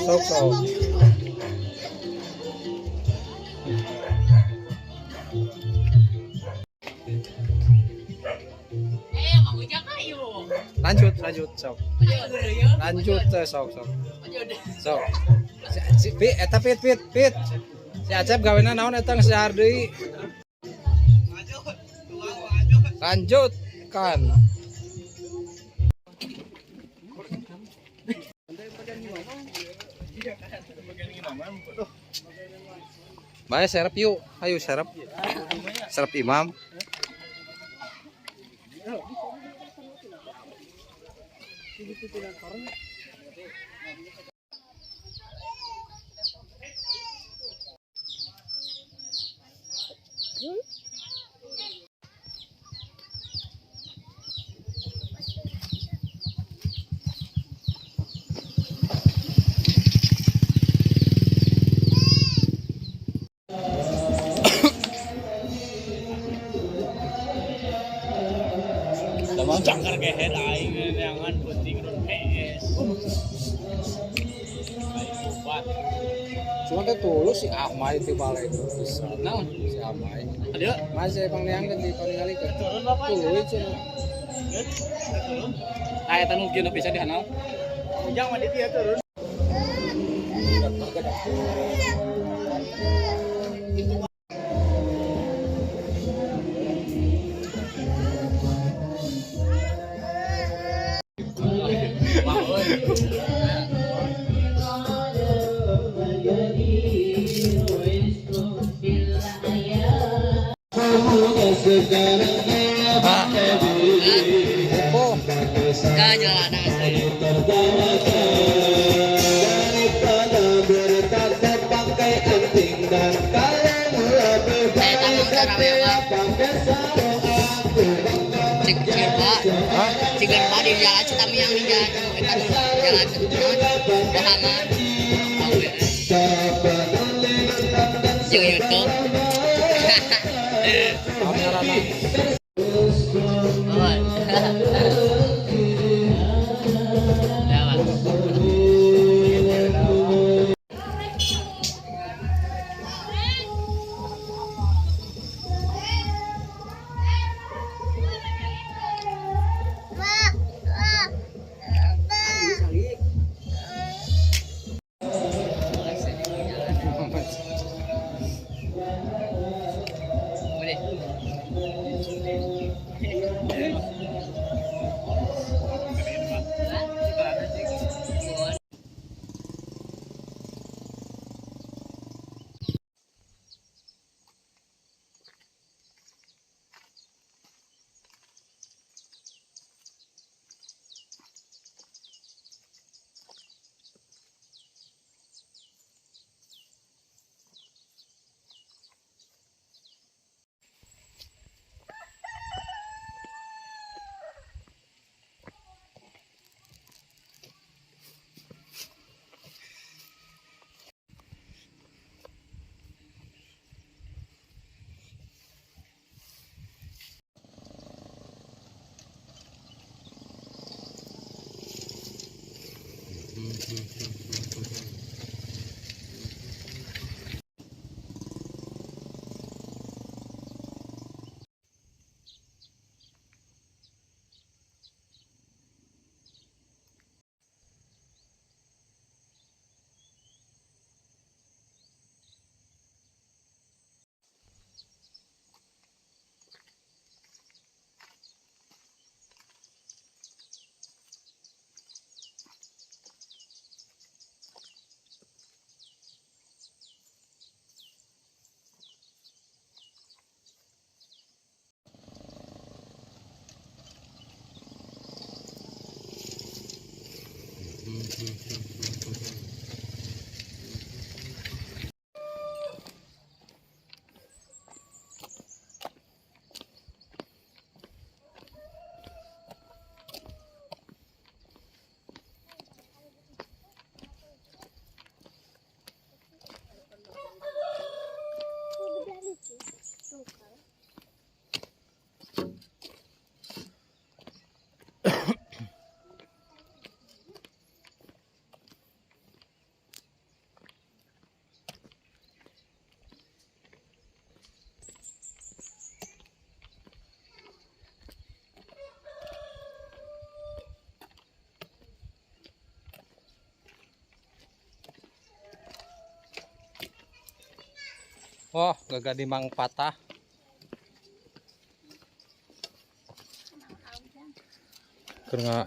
Sok sok. Eh, Mang Ujang ayo. Lanjut, lanjut sok. Lanjut. Lanjut teh sok sok. Lanjut. Sok. Si, si, eta pit pit pit. Si Acep gawena naon eta geus dahar deui. Lanjut kan. Bae serep yuk, ayo serep. Serep imam. Cangkar kehed aing neangan penting run PS. Aing obat. Cuma teh tulus si Amai ti balik bisa. Naon? Si Amai. Ada? Masih pangneangan di paningalikeun. Turun bapak. Tuluy cenah. Turun. Ah eta nu kieu bisa dihanal. Ujang mah dia turun. Opo. Enggak jalan asli. Saya tahu cara memang. Cik cik pak, Hah? cik pak di jalan Citamiang di jalan eta nu jalan Bohangan. Tahu ya. Jeung YouTube. Kamerana. Oh. Lewat. Boleh. Wah, gagah di Mang Patah. Keur ieu.